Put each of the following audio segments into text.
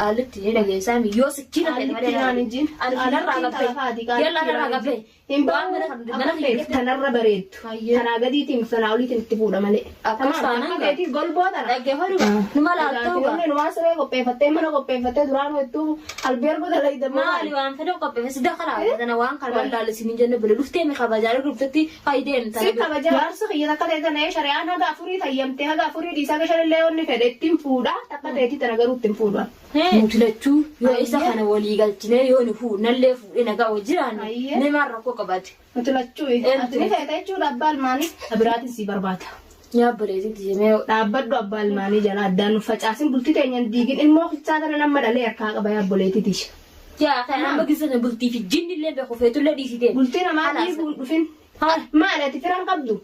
Qaalitti ni dhageessaa mi yoo sichiina fedhe malee. Qaalittiin naan hin jiin. Ani kanarraa Qaalittiin gabbee. talafaati, Yalla qaalittiin anarraa naan hin gabbee. jiin. Hin Waan bahu mana kan mana akka kiyya feetu tanarra bareeddu. Hayyee. Tanaa gadiitiin tanaa oliitiin itti fuudha malee. Akkas Tamaam taanaan akka gaa. keetii golboo tana. Dhaggeeffadhu numa laaltoo gaa. Inni numaa siree qopheeffattee mana qopheeffattee duraan hedduu albeergo dalayda moo Maali maali? waan fedhe qopheesse sida karaa tana waan kana wallaalle hin jenne bile dhuftee mi kabajaa dhuftetti fayyadeen Si kabaja jaarsa kiyya takka ta'e tana shari'aan haga afurii tayyamtee haga afurii dhiisaa haga shanillee yoonni fedhe ittiin fuudha takka ta'eetii tana garuu ittiin fuudha. Nuti lachuu yoo isa Hayyee. kana walii galchinee yoo nu fuudhnallee fuudhee nagaa wajjin jiraanne Hayyee. namaan rakkoo qabaate. Nuti lachuu ati ni feeta jechuudha abbaa ilmaanii biraatiin si barbaada. Nyaabboleetitti jemee Dhaabbadhu abbaa ilmaanii jala addaan nu facaasin bultii teenya hin diigin ilmoo kichaa tana nama dhalee harkaa qaba yaabboleetiiti. Yaa kan amma gisa bultii fi jinni illee beeku feetullee dhiisitee. Bultii namaa Halaas. diiguu hin dhufin. Haa. Maali ati firan qabdu?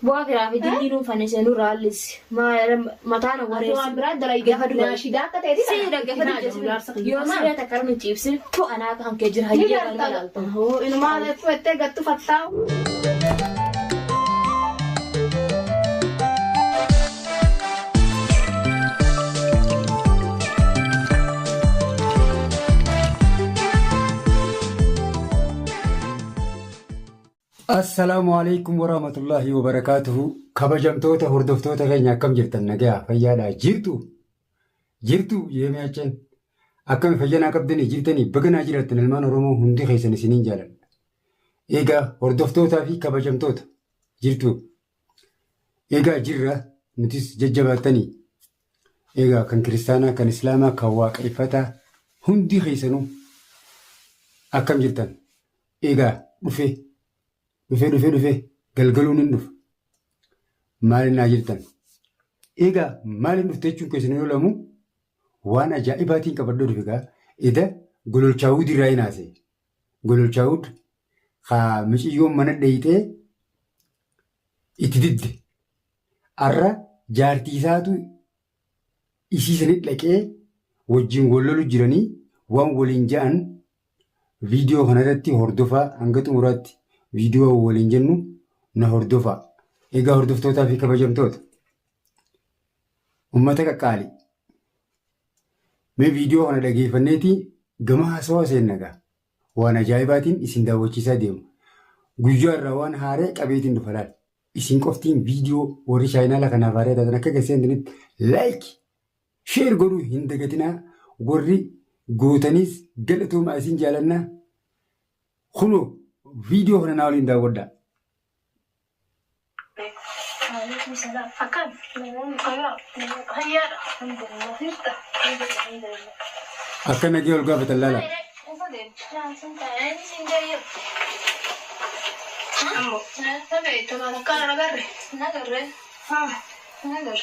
Bu'aa firaa fi jinni nuun fannisee nurraa hallisi. Mataan Ati wareessi. waan biraa dalayda. Gaafa du'a. Naashidaa akka ta'eeti Si dhaggeeffatu Yoo siree takka nu ciibsin tu anaa kan kee jira Ni hayyee kan garta. ilaaltu. Hoo inumaa fuuttee gattu fattaa'u. Assalaamu alaikum warahmatullahi wabarakaatuhu. Kabajamtoota hordoftoota keenya akkam jirtan nagayaa fayyaadhaa jirtu jirtu yeemi'achen akkami fayyanaa qabdanii jirtanii baganaa jiraattan ilmaan Oromoo hundi keessan isiniin jaaladha. Egaa hordoftootaa fi kabajamtoota jirtu. Egaa jirra nutis jajjabaattanii. Egaa kan kiristaanaa kan islaamaa kan waaqeffataa hundi keessanuu akkam jirtan. Egaa dhufee dhufee dhufee dhufee galgaluun hin dhufa. Maaliin naa jirtan? Egaa maaliin dhufte jechuun keessan yoo lamu waan ajaa'ibaatiin qabadhee dhufe egaa eda gololchaawud irraa hin haasa'e. Gololchaawud haa miciyyoon mana dheeyxee itti didde. Arra jaartii isaatu isii sanit dhaqee wajjin wal lolu jiranii waan waliin ja'an viidiyoo kanarratti hordofaa hanga xumuraatti viidiyoo waliin jennu na hordofaa. Egaa hordoftootaa fi kabajamtoota ummata qaqqaali. Mee viidiyoo kana dhageeffanneeti gama haasawaa seenna gaa. Waan ajaa'ibaatiin isin daawwachiisaa deema. Guyyaa irraa waan haaree qabeetiin dhufa laal. Isin qoftiin viidiyoo warri chaayinaala kanaaf haaree taatan akka gaseentanitti like share godhuu hin dagatinaa. Warri gootaniis galatoomaa isin jaalannaa. Kunoo viidiyoo kana naa waliin daawwadhaa. Waalaikum salaam. Akkam? Fayyaa. Fayyaadha. Alhamdulillah. Jirta? Alhamdulillah. Akka nagee ol gaafatan laala. Eessa deemta? Ammoo. Nagarre. Nagarre. Nagarre.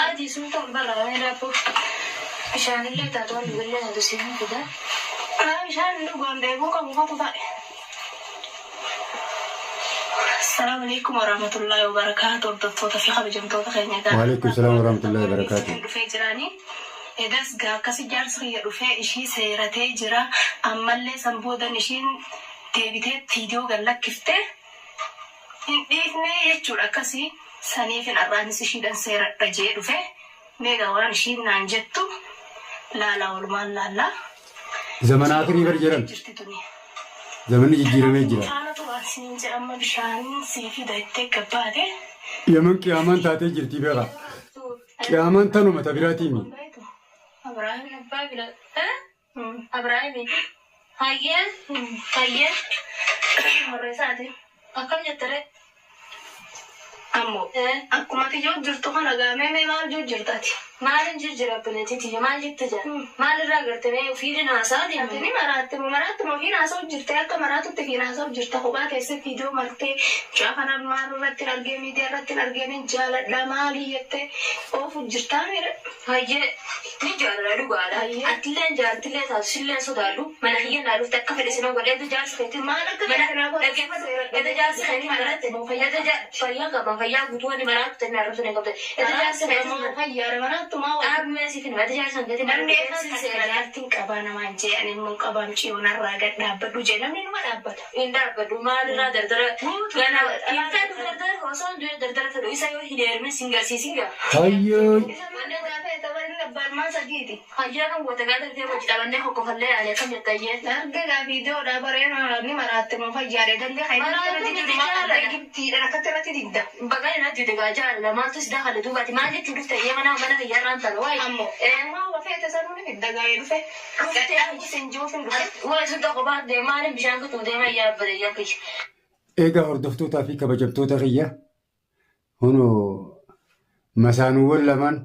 Adii sun ta'u barra daabboo. Bishaanillee taatu waan dhugallee taatu siin fida. Bishaan dhugaan beekuu qabu qofatu ta'e. Assalaamu alaikum warahmatullahi wabarakaatu. Hordoftoota fi kabajamtoota keenya garaa Waalaikum salaam warahmatullahi wabarakaatu. dhufee jiranii. Edas gaa akkasi jaarsi kiyya dhufee ishii seeratee jira. Ammallee san boodan ishiin deebitee viidiyoo gad lakkiftee hin dhiifne jechuudha akkasii. Saniifin har'aanis ishiidhan seeradha jee dhufe. Meegaa waan ishiin naan jettu laalaa walumaan laallaa. Zamana akirii bar jedhan. Jirti tuni. Zamanni jijjiiramee jira. Faana turaan siin jedha amma bishaan sii fida ittee gabbaate. Yaman qiyaamaan taatee jirti beekaa. Qiyaamaan tanuma ta biraatiimi. Abrahaam abbaa bira. Abrahaam. Hayyee. Hayyee. Warra isaati. Akkam jettere? Ammoo akkuma ati jiru jirtu kana gaamee mee maal jiru jirta ati? Maalin jir jira obboleettii tiyya maal jette jira? Maalirraa garte mee ofiidhin haasaa deema? Ati ni maraatte moo maraattu moo ofiin haasa'u jirte akka maraatutti ofiin haasa'u jirta kophaa teessee viidiyoo martee mucaa kana maal irratti hin argee miidiyaa irratti hin argee nin jaaladha maalii jettee oofu jirtaa miire? Hayyee ni jaalala dhugaadha. Atilleen jaartillee taatu silleen sodaadhu mana kiyya naa dhufte akka fedhe sina godhe edda jaarsi keetii maal akka fedhe sinaa godhe dhaggeeffadhu edda jaarsi keetii maraatti edda fayyaa qaba fayyaa guutuu wanni maraattu ta'e arrabsu hin qabde edda jaarsi keetii fayyaara maraattu maa dhaabmee siif hin edda jaarsi keetii namni seera jaartiin qabaa namaan jee ani immoo qabaa miciyoo narraa gad dhaabbadhu jee namni numa dhaabbata. Hin dhaabbadhu maalirraa dardara gana hin fedhu dardara osoo hin du'e dardara fedhu isa yoo hin heerumin sin garsiisin gaa. Hayyoo. Isa maal gaafa ta'e abbaa ilmaan sadiiti. Hayyee kan goote gaata bitee hojii dhabannee hokkofallee yaale akkam jetta hayyee. Arga gaa viidiyoodha bareena ni maraatte moo fayyaadha dallee kan inni Maraattuu irratti miti diddu maal jaalala. gibtiidhaan akkatti irratti didda. Baga inni dide gaa jaalala maaltu si dakale duubaati maal jechuu dhufte hayyee mana mana kiyyaarraan tana wayi. Ammoo ammaa wafeete sanuu ni fidda gaa'ee dhufe. Dhuftee Sin jiruuf hin dhufe. Wayi sun tokko baatee maaliin bishaan kutuu deema abbaa biyya kiyya. Egaa hordoftootaa fi kabajamtoota kiyya hunoo masaanuuwwan lamaan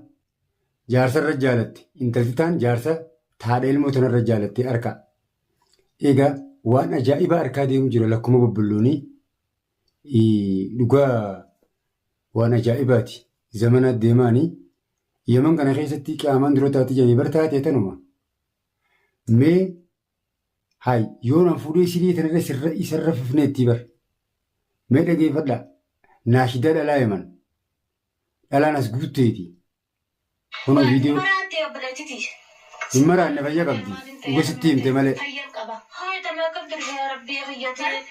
jaarsa irra jaalatti intalti taan jaarsa taadha ilmoo tanarra jaalatti harka. Egaa waan ajaa'ibaa harkaa deemu jira lakkuma bubbulluunii dhugaa waan ajaa'ibaati. Zamana deemaanii Yaman kana keessatti qiyaamaan dura taatee jedhanii bar taatee tanuma. Mee hay yoo nan fuudhee siree tanarra isarra fifneetti bar. Mee dhageeffadhaa. Naashidaa dhalaa Yaman. Dhalaan as guutteeti. Kunoo viidiyoo Maraattee obboleettiti. Hin maraanne, fayya qabdi. Dhuga sitti himte malee. Fayyan qaba. Haa tamee akkam turte yaa rabbii kiyyatee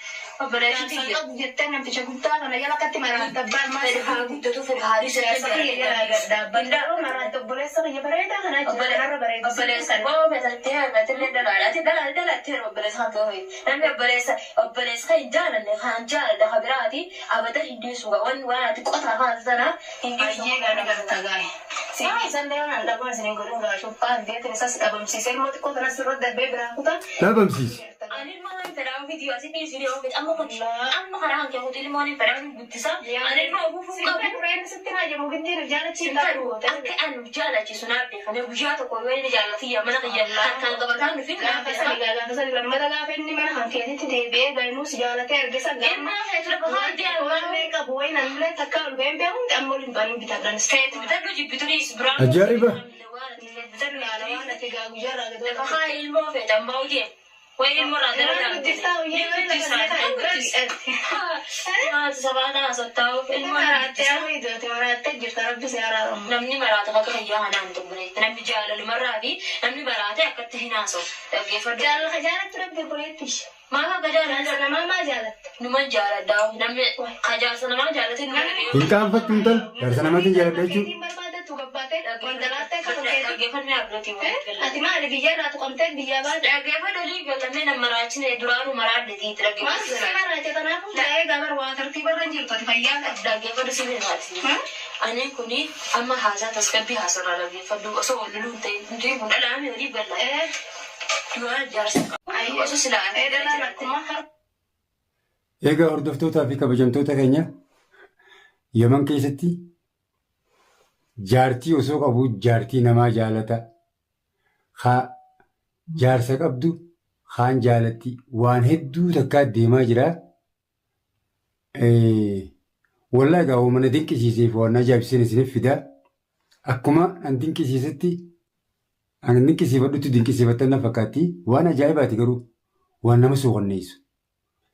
obboleettiti. Jaarsa qabu jettee namticha guddaa kana jala akkatti maraatte abbaa ilmaan Fedha haa sadiiti. guddatu fedha haa dhiisu Jaarsa kiyya jalaa gad dhaabbadha. Maraatte obboleessa kiyya bareedaa kana jira kanarra bareedu. Obboleessa koo beekaltee argatillee dhalaadhaati dhalaadha dhalaatee obboleessa kan ta'e namni obboleessa obboleessa kan hin jaalanne kan jaaladha kan biraati abada hin dhiisu waan waan ati qotaa kan sana hin dhiisu. Ayyee gaana garta gaa'e. Siin isaan dayoon an dhabaa isin godhin gaa shufaa deetin isas dhabamsiisee ilmoo xiqqoo kanas irra darbee biraa kutaa. Dhabamsiisi. Ani ilmoo hin fedhaa ofiitii asii dhiisu dhiyoo ofiiti amma kun amma karaa hanqee kuti ilmoon hin fedhaa guddisa ani ilmoo ofuufuu Siin qabu. fedhu sitti hajamu giddiin jaalachiin Hin akka an jaalachiisu naaf beekame guyyaa tokko yoo inni jaalatiyya mana kiyya harkaan qabataan dhufin naaf Gaafa sani beekama. gaafa sani lammata gaafa inni mana kan keetitti deebi'ee gaanuus jaalatee argisa gaama. Ilmaa feetu lafa haa deemu. Waan qabu wayi namni takka ol ba'een beeku amma waliin baanii bitadhanis. Feetu bitadhu jibbitu dhiisu biraan. Ajaa'iba! Bitadhu yaala waan ati gaa guyyaa irraa gadi Lafa haa ilmoo feeta ammaa hojii. Wayi ilmoo irraa Waan guddiftaa hojii Maati sabaata haasottaa ilmoo Maraattee amma iddootti maraattee jirta rabbi si araaramu. Namni maraate akka fayyaa kanaan hin xumure. Namni jaalalumarraa fi namni maraate akkatti hin haasa'u. Dhaggeeffadhu. Jaalala jaalatti rabbi obboleetti. Maal akka jaalala? Namaa maa jaalatta? Numan jaaladhaa. Namni kajaarsa namaa jaalate numa Hin qaanfattu intal. Jaarsa namaatiin jaaladha jechuudha. Keetiin barbaaddattu gabbaatee wandalaattee kan keetii. Dhaggeeffannoo abdootiin walitti gala. Ati maali biyya irraa tuqamtee biyyaa baate? Dhaggeeffannoo olii galamee nama maraachine duraanuu maraaddeeti. Maal si Dhaggeeffannoo. maraache kanaafuu taa'ee gabar waa tartiiba irra hin jirtu ati fayyaa qabda. Dhaggeeffadhu si beekaati. Ani kuni amma haasaa tasgabbii haasarraa dhaggeeffadhu osoo wal loluun ta'e nuti kun dhalaame olii galla. Duraan jaarsa qabu. Osoo silaa Ee dhalaan akkuma harka. Egaa hordoftootaa fi kabajamtoota keenya Yaman keessatti jaartii osoo qabu jaartii namaa jaalata. Haa jaarsa qabdu kaan jaalatti waan hedduu takkaa deemaa jira. Wallaahi egaa mana dinqisiiseef waan ajaa'ibsiisan isiniif fida. Akkuma an dinqisiisetti an dinqisiifadhutti dinqisiifattan na fakkaatti. Waan ajaa'ibaati garuu waan nama suuqanneessu.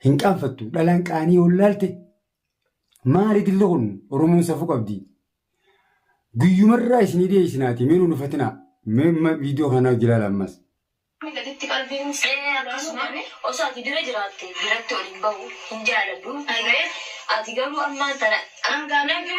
Hin qaanfattu dhalaan qaanii wallaalte. Maali dilli kun Oromoon safuu qabdi. Guyyumarraa isinii dhiyeessinaati mee nuun uffatinaa. Mee viidiyoo kanaa hojii ilaala ammas. Gaditti qalbiin Akkasuma osoo ati bira jiraatte biratti ol hin bahu hin jaaladhu. Ati garuu ammaan tana Hangaa namni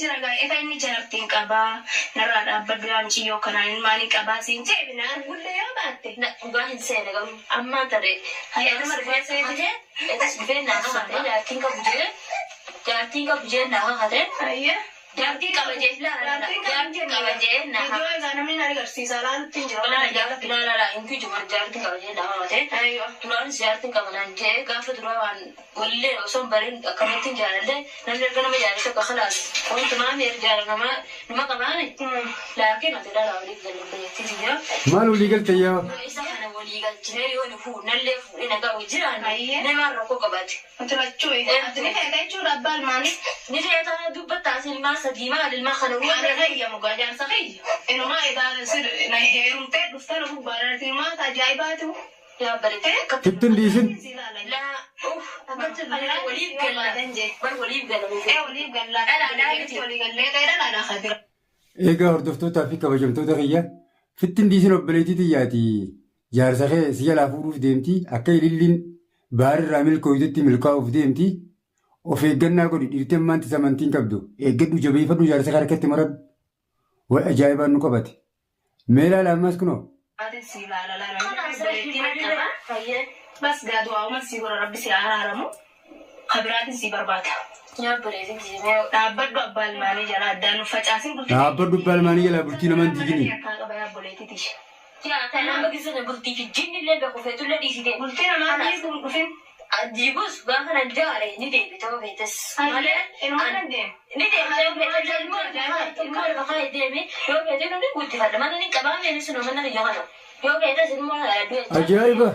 jira gaa'e kan inni jaartiin qabaa narraa dhaabbadhu yaa muciyyoo kanaan ilmaan hin qabaa siin jee na argullee yoo baatte. Na dhugaa hin seene garuu ammaan tana Hayyama rifeensa hatee etas dhufee naa kakate jaartiin qabu jee jaartiin qabu jee naa kakate Ayya. jaartii qaba jee jaartii qaba jee naa kakate. Viidiyoo egaa namni na agarsiisa laalutti hin jiru. Laa laa laa hin kijuman jaartiin qaba jee naa kakate. Ayyo. Duraanis jaartiin qaba naan jee gaafa duraa waan wallee osoo hin barin akkamittiin jaalallee namni erga nama jaalate akka kalaas wanti maami erga jaalatamaa numa qabaani. Laakiin ati dhalaa waliif galan biyyattii tiyya. Maal walii galte yaa? Yoo isa kana walii galchinee yoo nu fuudhnallee fuudhee nagaa wajjin jiraanne Ayyee. namaan rakkoo qabaate. Nuti lachuu ati ni feeta jechuudha abbaa ilmaanii. Ni feeta dubbattaas ilmaa sadii maal ilmaa kana Ana waan hayyamu gaa jaarsa kiyya. Inumaa edaa sir na heerumtee dhuftee na gubbaadhaan maata ajaa'ibaatu. Yaa bareedu akkatti Fittin dhiisin. laa uff akkatti waliif galla bar waliif galla Ee waliif gallaa dhalaadhaa miti walii gallee ta'e dhalaadhaa kadira. Egaa hordoftootaa fi kabajamtoota kiyya fittin dhiisin obboleettii tiyyaati. Jaarsa kee si jalaa fuudhuuf deemti. Akka ililliin baarirraa milkooytutti milkaa'uuf deemti. Of eeggannaa godhi dhiirti ammaan tisa amantiin qabdu. Eeggadhu jabeeffadhu jaarsa kee harkatti maradhu. Way ajaa'ibaan nu qabate. Mee ilaala ammas kunoo. Ati si ilaala laala. Obboleettii nan qaba. Bas gaa du'aa'uma si godha rabbi si haa araaramu. Ka biraatiin si barbaada. Dhaabbadhu abbaa ilmaanii jalaa addaan nu facaasin bultii. Dhaabbadhu abbaa ilmaanii jalaa bultii namaan diigini. Harkaa qaba yaa obboleettii tiyya. Bultii Bultii namaa diiguun dhufin. Diigus gaafa nan jaare ni deebita yoo feetes. Malee Inuma nan deema. ni deebita yoo feete ilmoo lafa kaa'ee deeme yoo feete nuni guddifadha mana ni qabaa meeni sun mana biyya kana yoo feetes ilmoo Ajaa'iba!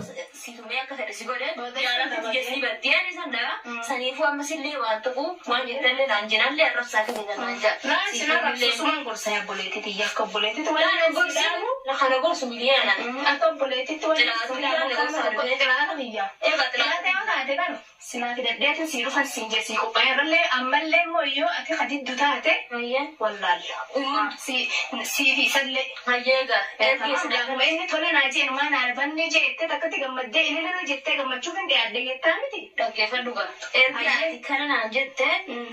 Situmee akka fedhe si godhe jaalata biyya baddi yaani san dha saniifuu ammas illee waan tuqu waan jettallee naan jenallee arrabsaa akka fedhan naan jaa. Naan sin arrabsu suman gorsa yaa obboleettii tiyya akka obboleettiitti Waan waan gorsu kana gorsu miliyaana. Akka obboleettiitti waan Xilaata xilaata xilaata biyyaa. Egaa Xilaata xilaata. yoo taate kana silaa fidadheetiin sii dhufan siin jee sii qophaa'e irrallee ammallee immoo yoo ati kadiddu taate Hayyee. wallaalla. Sii fi isallee. Hayyee egaa. Erga Gaafuma inni tole naa jeen waan arbanne jeettee takkatti gammaddee ilillee jettee gammachuuf hin dhiyaadde jettaa miti. Dhaggeeffadhu gaa. Erga ati kana naan jette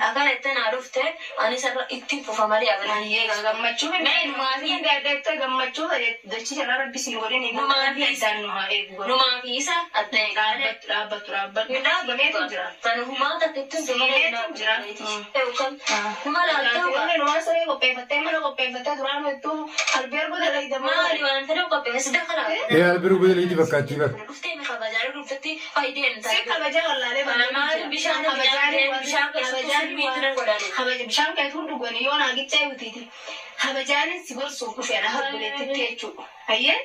akkana jettee naa dhufte anis irra ittiin fufa malee abalii. Egaa gammachuuf hin dhiyaadde jettee gammachuu dachii jalaa rabbi siin godhin Numaa fi isaan nu haa eegu. Numaa fi isa adda eegale. Dhaabbattu dhaabbattu dhaabbattu. Gameetu jira. Kan humaa takka ittiin Simeetu jira. Numa laaltuu gaa. Inni numaa siree qopheeffattee mana qopheeffattee duraan hedduu albeergo dalaydama. Maali waan fedhe qopheesse dakala. Ee albiruu godhaniiti fakkaattii bara. Dhuftee mi kabajaa dhuftetti faayideen Si kabajaa wallaalee Maali bishaan bishaan keessatti miitti nan godhani. Kabaja bishaan keetuun dhugani yoo naagicha eegutiiti. Kabajaanin si gorsuuf dhufe ana obboleettitti jechuudha. Hayyee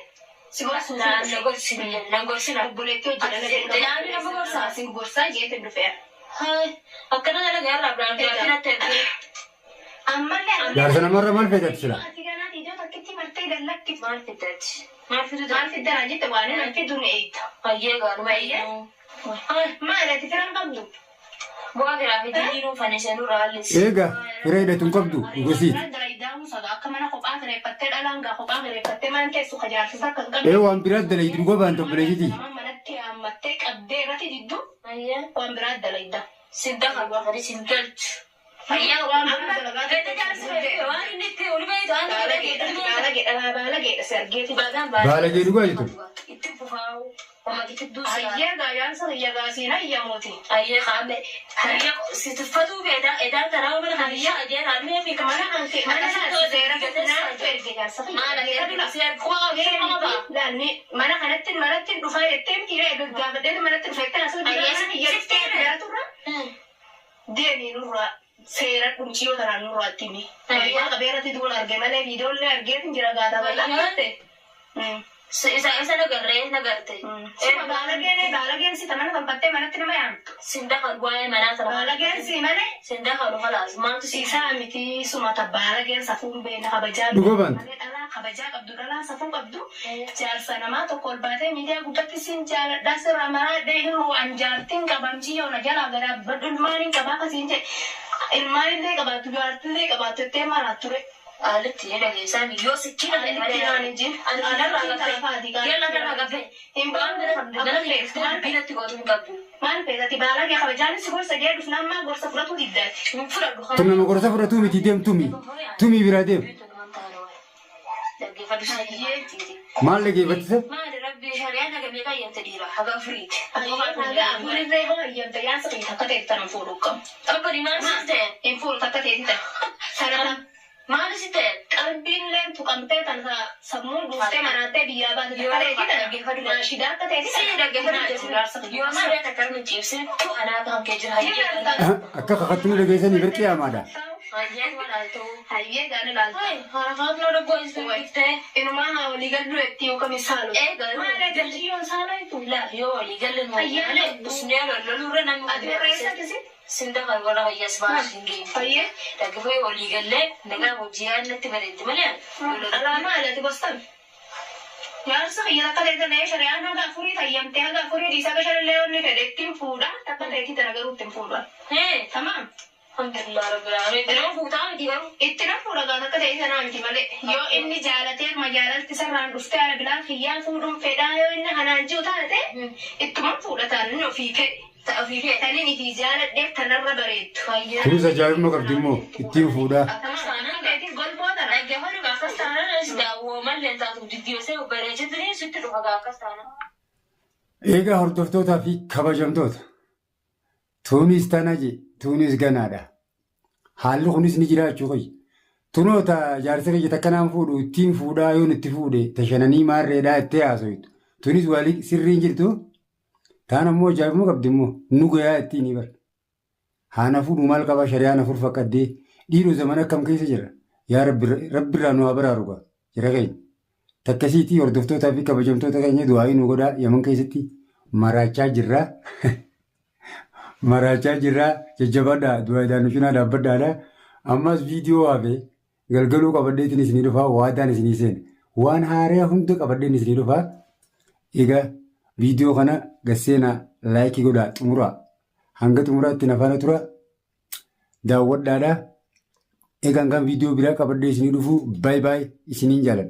si gorsuuf Naan dhufe. gorsi nan gorsina. Obboleettii hojii Naanni nama gorsaa. Si gorsaa jeetiin dhufeera. Hayi akkana dalagaa irraa biraan biraan natti ergee. Ammallee Jaarsa namarra maal feetatti sila? ati ganaa iddoo takkitti martee gallatti. Maal fiddatti? Maal fiddu? Maal fiddanaa jette waan inni fiddu ni eegda. Hayyee gaanuma eeyyee. Maali ati firan qabdu? Bu'aa biraa fi diriiruun fannisee nurraa hallisi. Eega firee hidhatu hin qabdu gosiiti. Akka mana kophaa kireeffattee dhalaan gaa kophaa kireeffattee mana teessu kajaarsisaa akka hin qabne. Ee waan biraa dalaydi dhuga baanta obboleettiiti. Manatti haammattee qabdee irratti diddu Hayyee. waan biraa dalayda. Sin dafa baafanii sin galchu. Fayyaa waan biraa dalagaa. Gadi jaarsi fedhe waan inni itti ol beektu waan Baalageedha baalageedha baalageedha si argeeti. Baalagee dhugaa jettu. Itti fufaa'u. Uummati fidduu si Hayyee gaayaan siriyya gaasiin hayyamuuti. Hayyee qaame. Hayyee si tuffatuu fi edaa edaa karaa mana hayyee hayyee hammee fi Mana kan kee mana kan seera naaf erge jaarsa. Maala erge si erge waa qaba. Laanni mana kanatti manatti dhufaa jettee miti gaafadhee manatti dhufettee asoo Hayyee turra. Deemii nurraa seera dhumchiyoo tanaan nurraa ittimi. Fayyaa qabeerratti duula arge malee viidiyoollee argeetin jira gaata bal'aa jette. Isa isa nagarree nagarte. Suma baalageen baalageen si mana kanfattee manatti nama yaamtu. Sin dafa waa'ee manaa sana. Baalageen si malee Sin dafa dhufa laas maaltu si isaa miti suma ta baalageen safuun beena kabajaa. Dhuga baanta. Malee dhalaa kabajaa qabdu dhalaa safuu qabdu. Jaarsa namaa tokko ol baatee miidiyaa gubbatti sin jaaladhaa sirraa maraa deehiru an jaartiin qabamchii na jalaa gadaa badhu ilmaan hin qabaa kasiin jedhe. Ilmaan illee qabaattu jaartillee qabaattu jettee maraa ture. Alitti ni dhageessaa yoo sikkina ta'e malee. Ani kanarraa gabbee. Yalla kanarraa gabbee. Hin Waan bira qabdu gara keessa biratti gootu hin qabdu. Maal feetati baalagee kabajaanis si gorsa jee dhufnaan maa gorsa fudhatuu diddaati. Hin fudhadhu. Tun nama gorsa fudhatuu miti deem tumi. Tumii biraa deem. Maal dhageeffattise? Maali rabbi shari'aan hagamee qayyamte dhiira haga afuriiti. Haga afurirree hoo hayyamte yaansa ta'e takka ta'e tanan fuudhuu qabu. Obbo maal si ta'e? Hin fuudhu takka ta'e ta'e. Sana Maal si ta'e? qalbiin leen tuqamtee tan sammuun dhuftee manaattee biyyaa baate takka ta'e ta'e. Naashidaa akka ta'e Si dhaggeeffadhu. Yoo siree takka nu ciibsee tu anaa kan kee jira hayyee. Akka kakattu nu dhageessanii birqii hamaadha. Hayyee walaaltuu. Hayyee gaani laalta. Hayi harafaaf lola goisu dhiftee. Inumaa haa walii gallu etti yookaan saalu. Eega Maal eegalchiyyoon saalaa jechuun. Laaf yoo walii galle malee usnee lolluurra namni. Ati irreessa kisi? Sin dafa warra fayyaas baasuu hin geenye. Fayyee. Dhaggeeffee walii gallee nagaa hojii yaadnatti bareetti malee. Alaamaa alati gostan. Jaarsa kiyya takka ta'e ta'e shari'aan haga afurii tayyamtee haga afurii dhiisaa gashallee yoonni fedhe ittiin fuudha takka ta'eeti tana garuu ittiin fuudha. Hee Tamaam. alhamdulillah rabbil alamin. Yeroo fuutaa miti garuu. Itti na fuudha gaa takka ta'e sanaa miti malee yoo inni jaalatee majaalalti sarraan dhuftee ala bilaan kiyyaa fuudhuun fedhaa yoo inni kanaan jiru taate ittuma fuudha taan inni ofii fedhe. Ofii fedhe. Taniin ifii jaaladheef tanarra bareeddu. Fayyaa. Kunis ajaa'ibuma qabdi immoo ittiin fuudhaa. Tamaam. Golboo tana. Dhaggeeffadhu gaa. Anis daawwoo mallee taatuuf diddiyoosee bareechatanii sitti dhufa akkas taana. Egaa hordoftootaa fi kabajamtoota, tuunis tana je, tuunis ganaadha. Haalli kunis ni jiraachuu qoyi. Tunoota jaarsa kiyya takkanaan fuudhu ittiin fuudhaa yoon itti fuudhe tashananii maarreedhaa itti haasoytu. Tunis walii sirriin jirtu. Taan ammoo ajaa'ibuma qabdi immoo nu gayaa ittiin ni bara. Haana fuudhu maal qabaa shari'aan afur faqqaddee dhiiroo zaman akkam keessa jira. Yaa Rabbi, Rabbirraa nu haa baraaru gaa jira keenya. Takkasiitii hordoftootaa fi kabajamtoota keenya, du'aayii nu godhaa. Yaman keessatti maraachaa jirra. Maraachaa jirra, jajjabaadhaa, du'aayiidhaan nu cinaa dhaabbadhaadha. Ammas viidiyoo hafe galgaluu qabadheetiin isinii dhufaa, waadaan isinii seena. Waan haaraa hunda qabadheen isinii dhufaa. Egaa viidiyoo kana gasseenaa like godhaa xumuraa. Hanga xumuraatti na faana tura. Daawwadhaadha. Egaan kan viidiyoo biraa qabadhee isinii dhufu, bye bye, isiniin jaaladha.